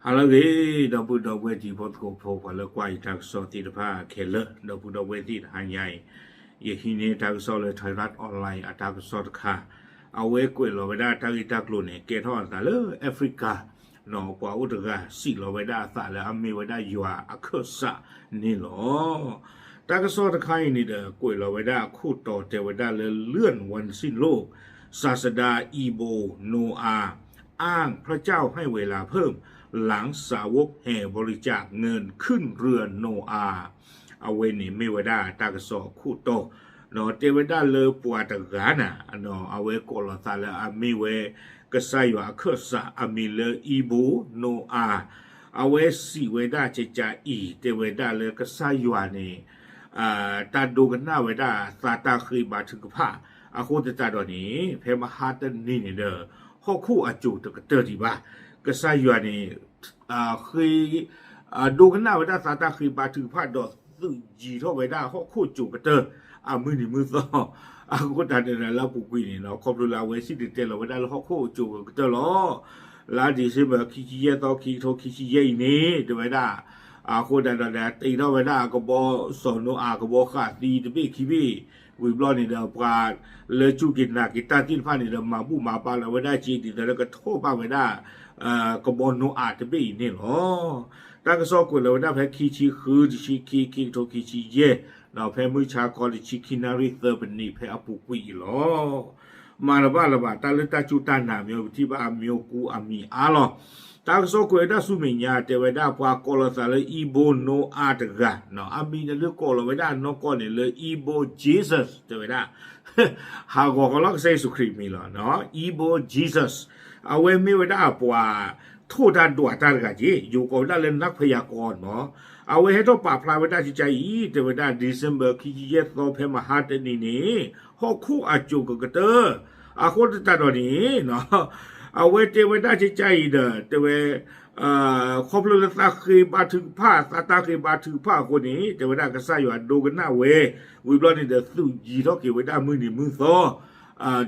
ဟါလၢအဂ့ၤ ဒီပုၢ်ဒီဝဲၢ်တံၤဖိသကိးဖိ ပှၤလၢကွၢ်ယတၢ်ကစီၣ်သ့ၣ်တဖၣ်ခဲလၢာ် ဒီပုၢ်ဒီဝဲၢ်သ့ၣ်တဟါညါအံၤ ယဟံးန့ၢ်တၢ်ကစီၣ်လၢ Thairath Online အတၢ်ကစီၣ်တခါ အဝဲကွဲးလီၤဝဲဒၣ်တၢ်ဂ့ၢ်တၢ်ကျိၤန့ၣ် ကဲထီၣ်အသးလၢ Africa ပှၤအိၣ်တဂၤစံးလီၤဝဲဒၣ်အသးလၢအမ့ၢ်ဝဲဒၣ်ယွၤအခၢၣ်စးန့ၣ်လီၤ. တၢ်ကစီၣ်တခါအံၤန့ၣ်ဒီး ကွဲးလီၤဝဲဒၣ်အခိၣ်တီတဲဝဲဒၣ်လၢ เลื่อนวันสิ้นโลก ศาสดาอีโบ โนอาห์ อ้างพระเจ้าให้เวลาเพิ่ม หลังสาวกแห่บริจาคเงินขึ้นเรือโนอาห์ အဝဲန့ၣ်မ့ၢ်ဝဲဒၣ်တၢ်ကစီၣ်အခိၣ်တီ ဒီးတဲဝဲဒၣ်လၢပှၤတဂၤန့ၣ် အဝဲကိးလီၤသးလၢအမ့ၢ်ဝဲ ကစၢ်ယွၤအခၢၣ်စးအမံၤလၢ အံဘိ နိအၤ အဝဲစံးဝဲဒၣ်ကကးအံၤ တဲဝဲဒၣ်လၢကစၢ်ယွၤန့ၣ် တၢ်ဒိကနၣ်ဝဲဒၣ်သးတၢ်ဃ့ဘါထုကဖၣ် အဃိသတးဒီးန့ၣ် ဖဲမဟါတနံၤန့ၣ်ဒီး ဟီၣ်ခိၣ်အစိၤတကတၢၢ်ဒံးဘၣ် ကစၢ်ယွၤန့ၣ် ဃ့ ဒိကနၣ်ဝဲဒၣ်သးတၢ်ဃ့ဘါထုကဖၣ်ဒီးသုးယံၤထီၣ်ဝဲဒၣ်ဟီၣ်ခိၣ်စိၤကတၢၢ် အမုၢ်နံၤမုၢ်သီ အဃိသတးန့ၣ်ဒီး လၢအပူၤကွံာ်န့ၣ်ဒီး ခီဖျိလၢအဝဲစံၣ်တဲၤတဲလီၤဝဲဒၣ်လၢဟီၣ်ခိၣ်စိၤကတၢၢ်လီၤ. လါ December ခံဆံယဲၢ်သီ ခံကထိခံဆံယဲၢ်အံၤန့ၣ် တဲဝဲဒၣ် အဃိသတးဒီး တ့ထီၣ်ဝဲဒၣ်ကဘီစီၤနိအၤကဘီဃးသံတဘ့ၣ်ခံဘ့ၣ် ဝံၤဘျီန့ၣ်ဒီး ပှၤလၢစူၢ်က့ၤနာ်က့ၤတၢ်သ့ၣ်တဖၣ်န့ၣ်ဒီး မၤဘူၣ်မၤဘါလီၤဝဲဒၣ်က့ၤ ဒ်သိးလၢကထီၣ်ဘၣ်ဝဲဒၣ် ကဘီနိအၤတဘ့ၣ်အံၤန့ၣ်လီၤ. တၢ်ကစီၣ်ကွဲးလီၤဝဲဒၣ်ဖဲခံဆံဃု တဆံခံ ခံကထိခံဆံယဲၢ် ဒီးဖဲမုၢ်ဆါခီတဆံခံနၣ်ရံၣ်သၢပနံးဖဲအပူၤကွံာ်အံၤလီၤ. မၤတဘၣ်လၢၤဘၣ် တၢ်လၢတၢ်စူၢ်တၢ်နာ်မ့ၢ်ပထံၣ်ဘၣ်အမံၤအူအမံၤအါလီၤ. တၢ်ကစီၣ်ကွဲးဝဲဒၣ်ဆူမဲာ်ညါ တဲဝဲဒၣ်ပှၤကိးလီၤသးလၢအံဘိနိအၤတဂၤ အမံၤန့ၣ်လၢကိးလီၤဝဲဒၣ်နီၢ်ကီၢ်န့ၣ်လၢအံဘိ Jesus တဲဝဲဒၣ် ဟးဂီၤဃီလီၤကစၢ်ယ့ၣ်ၡူးခရံာ်မံၤလီၤ. အံဘိ Jesus အဝဲမ့ၢ်ဝဲဒၣ်ပှၤထိၣ်တၢ်ဒွးတၢ်တဂၤက့ၤ ယိၤကိးဝဲဒၣ်လၢ နၢ်ခွဲးယာ်ကီၢ်နီၤ အဝဲဟဲထီၣ်ပာ်ဖျါဝဲဒၣ်ကကးအံၤ တဲဝဲဒၣ် December ခံဆံယဲၢ်သီဖဲမဟါတနံၤန့ၣ် ဟီၣ်ခိၣ်အစိၤကကတၢၢ် အဃိသတးဒီးန့ၣ် အဝဲတဲဝဲဒၣ်ကကးအံၤဒီး တဲဝဲ ခီဖျိလၢသးဃ့ဘါထုကဖၣ် သးတၢ်ဃ့ဘါထုကဖၣ်အဃိန့ၣ် တဲဝဲဒၣ်ကစၢ်ယွၤဒိကနၣ်ဝဲ ဝံၤဘျီန့ၣ်ဒီးသုးယံၤထီၣ်က့ၤဝဲဒၣ်မုၢ်နံၤမုၢ်သီ ဒ်သိး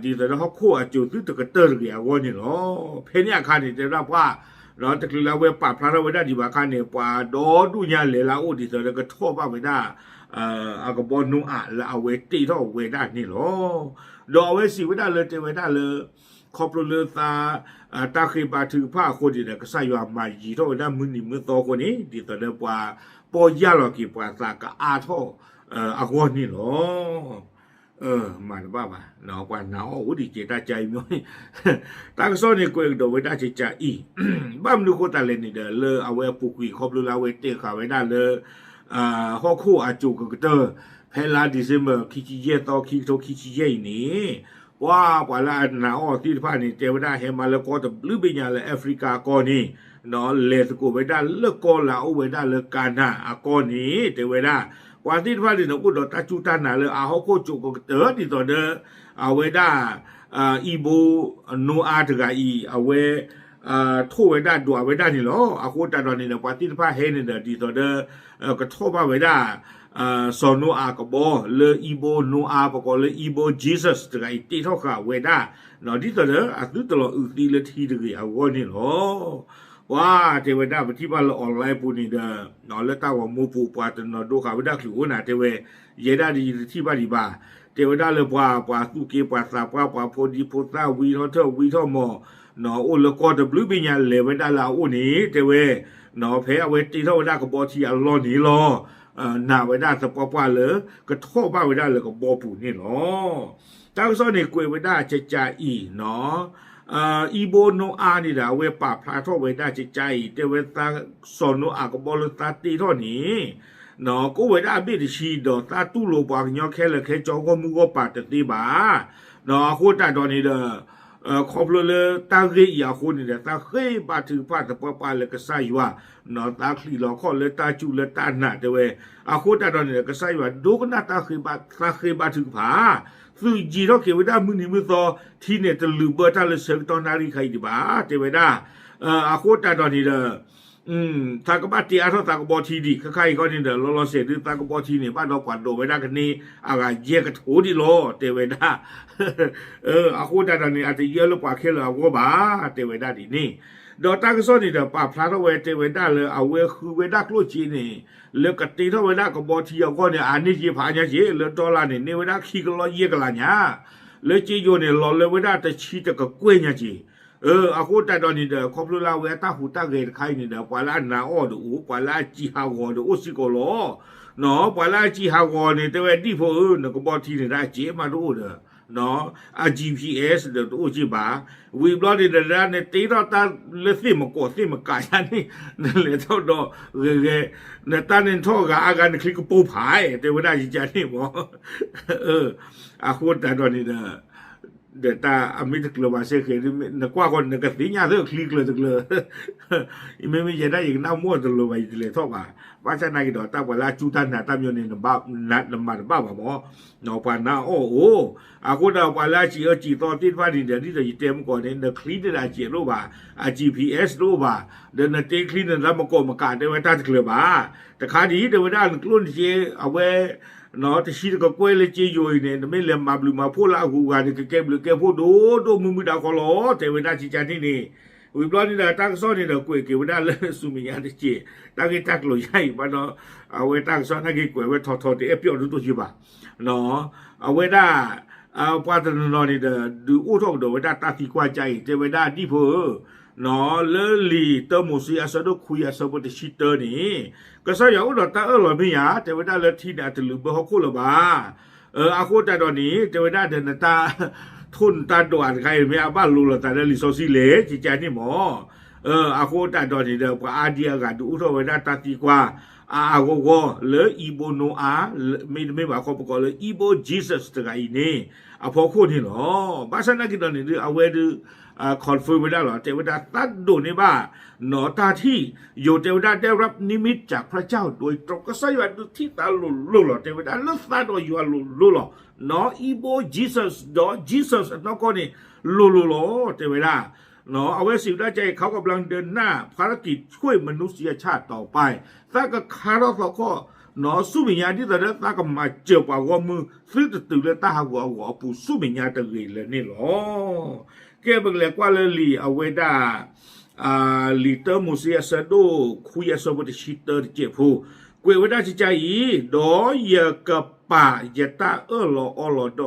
ဒီးဟီၣ်ခိၣ်အစိၤသုတကတၢၢ်တဂ့ၤအဂီၢ်န့ၣ်လီၤ. ဖဲန့ၣ်အခါန့ၣ် တဲဝဲဒၣ်ပှၤ တချုးလၢအဝဲပာ်ဖျါထီၣ်ဝဲဒၣ်ဒံးဘၣ်အခါန့ၣ် ပှၤဒီဒူၣ်ညါလဲၤလၢအအိၣ်ဒ်သိးဒီးကထီၣ်ဘၣ်ဝဲဒၣ် အကဘီနိအၤလၢအဝဲတ့ထီၣ်ဝဲဒၣ်န့ၣ်လီၤ. ဒီးအဝဲစံးဝဲဒၣ်လၢတဲဝဲဒၣ်လၢ ခီဖျိလၢသး တၢ်ဃ့ဘါထုကဖၣ်အဃိန့ၣ်ဒီး ကစၢ်ယွၤမၤယံၤထီၣ်ဝဲဒၣ်မုၢ်နံၤမုၢ်သီအဃိန့ၣ် ဒ်သိးဒီးပှၤပီၢ်ယၢ်လီၤက့ၤပှၤသးကအါထီၣ်အဂီၢ်န့ၣ်လီၤ. မၤတဘၣ်ဘၣ် ပှၤနာ်အီၤအိၣ်ဒံးကဲတၢ်ကါအံၤမ့ၢ် တၢ်ကစီၣ်န့ၣ်ကွဲးကဒီးဝဲဒၣ်ကကးအံၤ ဘၣ်မနုၤဃိသတးလဲၣ်န့ၣ်ဒီး လၢအဝဲအပူၤကွံာ်ခီဖျိလၢအဝဲတဲဃာ်ဝဲဒၣ်လၢ ဟီၣ်ခိၣ်အစိၤကကတၢၢ် ဖဲလါ December ခံဆံယဲၢ်သီ ခံကထိခံဆံယဲၢ်အံၤန့ၣ် ပှၤပှၤလၢအနာ်အီၤသ့ၣ်တဖၣ်န့ၣ် တဲဝဲဒၣ်ဟဲမၤလၢကီၢ်တဘျုးဘ့ၣ်ညါလၢ Africa အကီၢ်န့ၣ် ဒီးလဲၤသကိးဝဲဒၣ်လၢကီၢ်လၢအအိၣ်ဝဲဒၣ်လၢကၤနၤအကီၢ်န့ၣ် တဲဝဲဒၣ် ပှၤသ့ၣ်တဖၣ်န့ၣ်ဒီး အိၣ်ဒီးတၢ်စူၢ်တၢ်နာ်လၢအဟီၣ်ခိၣ်စိၤကကတၢၢ်ဒ်သိးဒီး အဝဲဒၣ် အံဘိ နိအၤတဂၤအံၤ အဝဲ ထိၣ်ဝဲဒၣ်ဒွးဝဲဒၣ်န့ၣ်လီၤ. အဃိသတးဒီးန့ၣ်ဒီး ပှၤသ့ၣ်တဖၣ်ဟဲန့ၣ်ဒီး ဒ်သိးဒီး ကထီၣ်ဘၣ်ဝဲဒၣ် စီၤနိအၤကဘီလၢအံဘိနိအၤ ပကိးလၢအံဘိ Jesus တဂၤအံၤတ့ထီၣ်ဃာ်ဝဲဒၣ် ဒ်သိးဒီးအသုတလီၤအုးသံလၢထံတဂ့ၤအဂီၢ်န့ၣ်လီၤ. ပှၤတဲဝဲဒၣ်ပထံၣ်ဘၣ်လၢ online ပူၤန့ၣ်ဒီး လၢတၢ်ဂီၤမူပူၤ ပှၤတနီၤဒိဃာ်ဝဲဒၣ်ချုးအိၣ်နၤ တဲဝဲ ယဲဒၣ်ဒီးယတထံၣ်ဘၣ်ဒံးဘၣ် တဲဝဲဒၣ်လၢပှၤ ပှၤသူၣ်က့ပှၤသးပှၢ် ပှၤဖိဒံဖိသၣ်ဝံထီၣ်ထၢၣ်ဝံထီၣ်မီၢ် အိၣ်လၢကီၢ်တဘျုးဘ့ၣ်ညါလဲၤဝဲဒၣ်လၢအအိၣ်န့ၣ် တဲဝဲ ဖဲအဝဲတ့ထီၣ်ဝဲဒၣ်ကဘီထံအလီၢ်န့ၣ်လီၤ. နာ်ဝဲဒၣ်သပှၢ်ပှၢ်လၢ ကထီၣ်ဘၣ်ဝဲဒၣ်လၢကဘီပူၤန့ၣ်လီၤ. တၢ်ကစီၣ်န့ၣ်ကွဲးဝဲဒၣ်ကကးအံၤ အံဘိနိအၤန့ၣ်ဒီး အဝဲပာ်ဖျါထီၣ်ဝဲဒၣ်ကကးအံၤ တဲဝဲသး စီၤနိအၤကဘီလၢသးတ့ထီၣ်န့ၣ် ကိးဝဲဒၣ်အဘ့ၣ်တဆံဒီး သးတူၢ်လိာ်ပှၤကညီခဲလၢာ်ခဲဆ့ဂီၢ်မုၢ်ဂီၢ်ပၤတသ့ဘၣ်. အဃိသတးဒီးန့ၣ်ဒီး ခီဖျိလၢတၢ်ဂ့ၢ်အံၤအဃိန့ၣ်ဒီး သးဃ့ဘါထုကဖၣ်သပှၢ်ပှၢ်လၢကစၢ်ယွၤ သးချံးလီၤခီၣ်လၢတၢ်စူၢ်လၢတၢ်နာ်တဲဝဲ အဃိသတးဒီးန့ၣ်ဒီး ကစၢ်ယွၤဒိကနၣ်တၢ်ဃ့ဘါ သးဃ့ဘါထုကဖၣ် သုးယံၤထီၣ်က့ၤဝဲဒၣ်မုၢ်နံၤမုၢ်သီ ထံန့ၣ်တလုာ်ဘၢတၢ်လၢဆၢကတီၢ်နၣ်ရံၣ်ခါအံၤဒံးဘၣ် တဲဝဲဒၣ်. အဃိသတးဒီးန့ၣ်ဒီး သးကဘၣ်တ့အါထီၣ်သးကဘီထံဒံး ခဲခါအံၤခီန့ၣ်ဒီး လီၤလီၤဆဲးဒုးသးကဘီထံန့ၣ် ဘၣ်ဒီးပှၤဒိးဝဲဒၣ်ကန့ၢ်အဂၤယဲၢ်ကထိဒံးလီၤ တဲဝဲဒၣ်. အဃိသတးဒီးန့ၣ် အတယၢလၢပှၤခဲလၢာ်အဂီၢ်ဘၣ် တဲဝဲဒၣ်ဒ်န့ၣ်. ဒီးတၢ်ကစီၣ်န့ၣ်ဒီး ပာ်ဖျါထီၣ်ဝဲတဲဝဲဒၣ်လၢအဝဲဃုဝဲဒၣ်ကျိၣ်စ့န့ၣ် လၢကတ့ထီၣ်ဝဲဒၣ်ကဘီထံအဂီၢ်န့ၣ် အန့ၢ်က့ဖးအါညါက့ လၢ dollar န့ၣ် န့ၢ်ဝဲဒၣ်ခံကလီၢ်ယဲၢ်ကလးညါ လၢက့ယိၤန့ၣ် လီၤလၢဝဲဒၣ်တဆံတကကွဲၢ်ညါက့ အဃိသတးဒီးန့ၣ်ဒီး ခီဖျိလၢအဝဲအတၢ်ဟူးတၢ်ဂဲၤတခါအံၤန့ၣ်ဒီး ပှၤလၢအနာ်အီၤဒီးအိၣ် ပှၤလၢအစံးဟးဂီၤဒီးအိၣ်စ့ၢ်ကီးလီၤ. ပှၤလၢအစံးဟးဂီၤန့ၣ် တဲဝဲဒ်ဖိဧၢ နကဘီထံန့ၣ် တၢ်စဲးမးတအိၣ်ဒီး အ GPS ဒီးတအိၣ်က့ဘၣ်. ဝံၤဘျီန့ၣ်ဒီး နတ့ထီၣ်တၢ်လၢသ့ၣ်မကီးသ့ၣ်မကးယါန့ၣ် နလဲၤထီၣ်ဒီးဂဲၤဂဲၤ နတၢ်န့ၣ်ထီၣ်ဂၤအါဂၤ နချံကပိာ်ဖး တဲဝဲဒၣ်ယကန့ၣ်မး အဃိသတးဒီးန့ၣ်ဒီး ဒီးတၢ်အမ့ၢ်တကျၢၤဘၣ်စ့ၢ်ကီး နကွၢ်ဃီ နကသ့ၣ်ညါသ့ချံကျၢၤတကျၢၤ မ့မ့ၢ်ယဲဒၣ်ယကနၣ်မိၢ်တလိၤဘၣ် ယတလဲၤထီၣ်ဘၣ်. ဘၣ်ဆၣ်နာ်က့ဒီး တၢ်ပှၤလၢအစူၢ်တၢ်နာ်တၢ်မညီန့ၣ် နမၤတဘၣ်ဘၣ်မး ပှၤနာ်အီၤအိၣ်. အဃိဒီးပှၤလၢအစံးအၢစံးသီသ့ၣ်တဖၣ်န့ၣ်ဒီး ဒ်သိးယတဲမကီးန့ၣ် နချံန့ၣ်ဒီးအစဲးတအိၣ်ဘၣ်, အ GPS တအိၣ်ဘၣ်, ဒီးနတ့ချံန့ၣ်လၢမကီးမကး တဲဝဲတၢ်တကျၢၤဘၣ်. တခါဒ်အံၤ တဲဝဲဒၣ်နကျိၣ်နစ့ အဝဲ တဆံတကကွဲၢ်လၢက့ယိၤအံၤန့ၣ် နမ့ၢ်လဲၤမၤဘျုးမၤဖှိၣ်လၢအဂုၤအဂၤန့ၣ် ကကဲဘျုးကဲဖှိၣ်ဒိၣ်ဒိၣ်မုၢ်မုၢ်ဒၣ်ဃီလီၤ တဲဝဲဒၣ်ကကန့ၣ်န့ၣ်. ဝံၤဘျီန့ၣ်ဒီးတၢ်ကစီၣ်န့ၣ်ဒီး ကွဲးက့ၤဝဲဒၣ်လၢဆူမဲာ်ညါတစဲး တၢ်ဂ့ၢ်တၢ်ကျိၤယါအံၤဘၣ်ဒီး အဝဲတၢ်ကစီၣ်နာ်က့ကွဲးဝဲထီထီတအဲၣ်ပျီဒိၣ်ဒိၣ်က့ဘၣ် အဝဲဒၣ် ပှၤတနီၤနီၤန့ၣ်ဒီး ဒုးအိၣ်ထီၣ်ကဒီးဝဲဒၣ်တၢ်သံကွၢ်ကါအံၤ တဲဝဲဒၣ်ဒ်ဖိဧၢ လၢလံာ်တၢမိၤၡ့အဆၢဒိၣ်ခွံအဆၢဖိတဆံတၢန့ၣ် ကစၢ်ယွၤအိၣ်ဒီးတၢ်အၢၣ်လီၤမ့ၢ်ဧါ တဲဝဲဒၣ်လၢထံန့ၣ်အတလုာ်ဘၢဟီၣ်ခိၣ်လၢၤဘၣ်. အဃိသတးဒီးန့ၣ် တဲဝဲဒၣ်ဒီးနတၢ် ထိၣ်နတၢ်ဒွးတခါအံၤ မ့ၢ်အဘၣ်လိၤလိာ်သးလၢလံာ်စီဆှံလဲၣ် ကကန့ၣ်မး အဃိသတးဒီးန့ၣ်ဒီး ပှၤအါဒံအါဂၤဒုးအိၣ်ထီၣ်ဝဲဒၣ်တၢ်သံကွၢ် အါအါဂီၢ်ဂီၢ်လၢ Igbo Noah မ့တမ့ၢ်ဘၣ်ခီပကိးလၢ Igbo Jesus တဂၤအံၤန့ၣ် အဖီခိၣ်န့ၣ်လီၤ. ဘၣ်ဆၣ်နာ်က့ဒီးန့ၣ်ဒုး အဝဲဒုး confirm ဝဲဒၣ်လီၤ တဲဝဲဒၣ်သးဒိၣ်န့ၢ်ဘၣ် နီၢ်တၢ်ထံၣ် ယိၤတဲဝဲဒၣ် ได้รับนิมิตจากพระเจ้าโดยตรง ကစၢ်ယွၤဒုးထံၣ်သးလိၤလိၤလီၤ တဲဝဲဒၣ်လၢသးဒီးယွၤလိၤလိၤလီၤ နီၢ် Igbo Jesus ဒီး Jesus အနီၢ်ကီၢ်န့ၣ် လိၤလိၤလီၤ တဲဝဲဒၣ် အဝဲစံးဝဲဒၣ်ကါအံၤ เขากำลังเดินหน้า ภารกิจช่วยมนุษยชาติต่อไป သးကခါထီၣ်သီခီၣ် နီၢ်ဆူမဲာ်ညါ ဒ်သိးဒီးသးကမၤစၢၤပှၤဂီၢ်မုၢ် သုတတုၤလၢတၢ်ဟးဂူာ်ဟးဂီၤအပူၤ ဆူမဲာ်ညါတဂ့ၤလၢၤန့ၣ်လီၤ. ကဲ ပကလဲၤကွၢ်လၢလံာ်အဝဲဒၣ် လံာ်တၢမိၤၡ့အဆၢဒိၣ်ခွံအဆၢဖိတဆံတၢတစဲးဖိ ကွဲးဝဲဒၣ်ကကါအံၤ ဒီးယကပာ်ယတၢ်အၢၣ်လီၤအီလီၤဒီးသုလီၤ.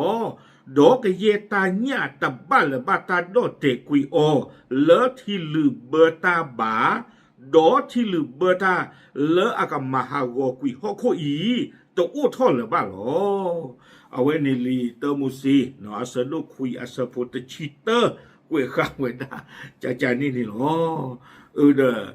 ဒီးကယဲၢ်တၢ်ညၣ်တဘၣ်လၢၤဘၣ်တၢ်ဒီၣ်တဲာ်ကွံာ်အီၤ လၢထံလုာ်ဘၢတၢ်ဘၣ်, ဒီးထံလုာ်ဘၢတၢ်လၢအကမၤဟးဂီၤကွံာ်ဟီၣ်ခိၣ်အံၤ တအိၣ်ထီၣ်လၢၤဘၣ်လီၤ. အဝဲန့ၣ်လံာ်တၢမိၤၡ့ အဆၢဒိၣ်ခွံအဆၢဖိတဆံတၢ ကွဲးဃာ်ဝဲဒၣ် ကကါန့ၣ်န့ၣ်လီၤ. အၢ ဒီး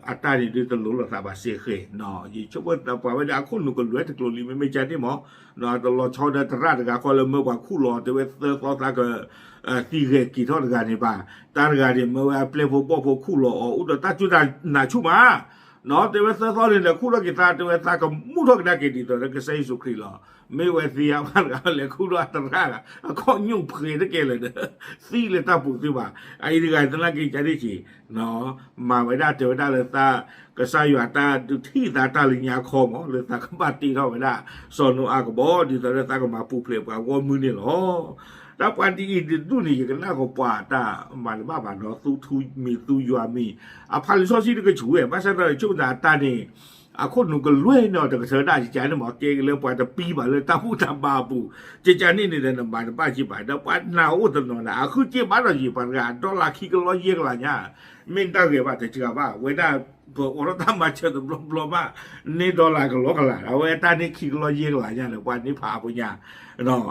အတၢ်န့ၣ်ဒုးတလိၤလိာ်သးဘၣ်စ့ၢ်ကီး ယဆိကမိၣ်သးပှၤဝဲဒၣ်အခိၣ်နူာ်ကလွဲတကျိၤလံ မ့မ့ၢ်ကန့ၣ်မး တလီၤဆီဒီးသရၣ်တဂၤဃီလၢမၢပှၤခူၣ်လီၤ တဲဝဲသၢသီသးက သံဂဲၤက့ၤထီၣ်တဂၤန့ၣ်ဘၣ်. တၢ်တဂၤန့ၣ် မၢဝဲအပျဲၢ်ဖိဘီၣ်ဖိခူၣ်လီၤအီၤ အိၣ်ဒီးတၢ်စူၢ်တၢ်နာ်ဆူၣ်မး နီၢ် တဲဝဲသၢသီန့ၣ်ဒီး ခူၣ်ထီၣ်က့ၤသး တဲဝဲသးကမူထီၣ်ကဒါက့ၤဒ်သိးဒီးကစၢ်ယ့ၣ်ၡူးခရံာ်လီၤ. မ့ၢ်ဝဲသ့အါဘၣ်တဂၤလဲၤခူၣ်ထီၣ်အသရၣ်ဂၤ အခီၣ်ညိၣ်ဖှဲးတကဲလၢာ်ဒီး သံလၢတၢ်ပူၤသ့ဘၣ်. အအံၤတဂၤသနာ်က့ ကန့ၣ်က့ၤ မၤဝဲဒၣ်တဲဝဲဒၣ်လၢသး ကစၢ်ယွၤတၢ်ဒုးထံၣ်သးတၢ်လၢညါခီမး လၢသးကဘၣ်တ့ထီၣ်ဝဲဒၣ် စီၤနိအၤကဘီ ဒ်သိးဒီးသးကမၤပူၤဖျဲးပှၤဂီၢ်မုၢ်န့ၣ်လီၤ. တၢ်ပှၤဒ်အံၤတဒူၣ်န့ၣ် ယကနၣ်ကီးပှၤတၢ်မၤတဘၣ်ဘၣ်နီၢ် သူထူမံၤသူယွၤမံၤ အဖးလံာ်စီဆှံတကဆူးဝဲ ဘၣ်ဆၣ်ဒီးဆိကမိၣ်သးအတၢ်န့ၣ် အခိၣ်နူာ်ကလွဲၢ်န့ၣ်အီၤတကထၢဒၣ် ကကါန့ၣ်မး ကဲက့ၤလၢပှၤတပံဘၣ်လၢတၢ်ဘူၣ်တၢ်ဘါအပူၤ ကကါန့ၣ်န့ၣ်ဒီး နမၤတဘၣ်က့ၤဘၣ် ဒီးပှၤနာ်အိၣ်တနီၤန့ၣ် အခုက့ၤဘၣ်ဒီးယံာ်ပှၤတဂၤ dollar ခံကလီၢ်ယဲၢ်ကလးညါ မ့ၢ်တၢ်ဂဲၤဘၣ်တစှၤဘၣ် ဝဲဒၣ် ပအိးထီၣ်တၢ်မၤစၢၤတဘျီဘျီဘၣ် န့ၢ် dollar ကလီကလး အဝဲအတၢ်န့ၢ်ခံကလီၢ်ယဲၢ်ကလးညါဒီး ပှၤန့ၢ်ဖးအဖိညါ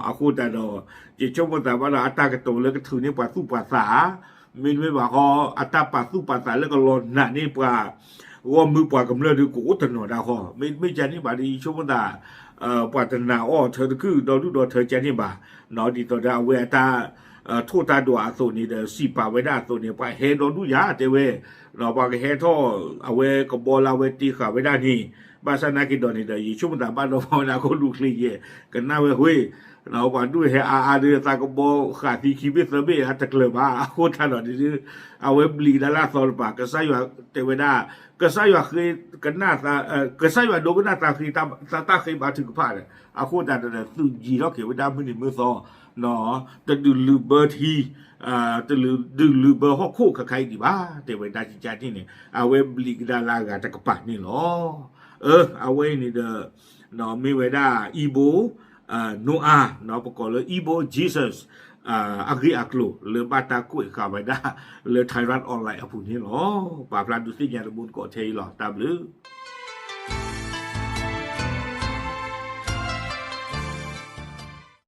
အဃိသတးဒီး ယဆိကမိၣ်သးဘၣ်ဒီး အတၢ်ကတိၤလၢကထုးန့ၢ်ပှၤသူၣ်ပှၤသး မ့တမ့ၢ်ဘၣ်ဃီ အတၢ်ပာ်သူၣ်ပာ်သးလၢကလီၤနာ်န့ၢ်ပှၤ ဂီၢ်မုၢ်ပှၤကမျၢၢ်ဒုးကအိၣ်တနီၤဒၣ်ဃီ မ့တမ့ၢ်ကန့ၣ်ဘၣ်ဒီး ယဆိကမိၣ်သး ပှၤတနာ်အီၤထၢတကုၢ် ဒီဒူၣ်ဒီထၢကန့ၣ်ဘၣ် ဒ်သိးဒီးအဝဲအတၢ် ထိၣ်တၢ်ဒွးအသိးန့ၣ်ဒီး စံးပာ်ဝဲဒၣ်အသိးန့ၣ် ပှၤဟဲဒီဒူၣ်ယါတဲဝဲ ပှၤကဟဲထီၣ် အဝဲကဘီလၢအဝဲတ့ဃာ်ဝဲဒၣ်န့ၣ် ဘၣ်ဆၣ်နာ်က့ၤဒီးန့ၣ်ဒီး ယဆိကမိၣ်တၢ်ဘၣ်ဒီးပှၤဝဲဒၣ်ခိၣ်ဒူၣ်ချ့ယဲၢ် ကနၣ်ဝဲဃိ ပှၤဒူၣ်ဟဲအါအါဒီး သးကဘီဃာ်သံခံဘ့ၣ်သၢဘ့ၣ်အတကျၢၤဘၣ် အဃိသတးဒီး အဝဲဘျံးကဒါလၢအသီတကပၤ ကစၢ်ယွၤတဲဝဲဒၣ် ကစၢ်ယွၤဃ့ကနၣ် ကစၢ်ယွၤဒိကနၣ်သးဃ့ သးတၢ်ဃ့ဘါထုကဖၣ်ဒီး အဃိသတးဒီး သုးယံၤထီၣ်က့ၤဝဲဒၣ်မုၢ်နံၤမုၢ်သီ တဒုးလုာ်ဘၢထံ တဒုးလုာ်ဘၢဟီၣ်ခိၣ်ခဲခါအံၤဒံးဘၣ် တဲဝဲဒၣ်ကကန့ၣ်န့ၣ် အဝဲဘျံးကဒါလၢအဂၤတကပၤန့ၣ်လီၤ. အဝဲအံၤန့ၣ်ဒီး မ့ၢ်ဝဲဒၣ် Igbo Noah ပကိးလၢ Igbo Jesus အဂ့ၢ်အကျိၤလၢဘၣ်တၢ်ကွဲးဃာ်ဝဲဒၣ် လၢ Thairath Online အပူၤန့ၣ်လီၤ. ပာ်ဖျါဒုးသ့ၣ်ညါတဘိတကိးထဲအံၤလီၤ. တၢ်ဘျုး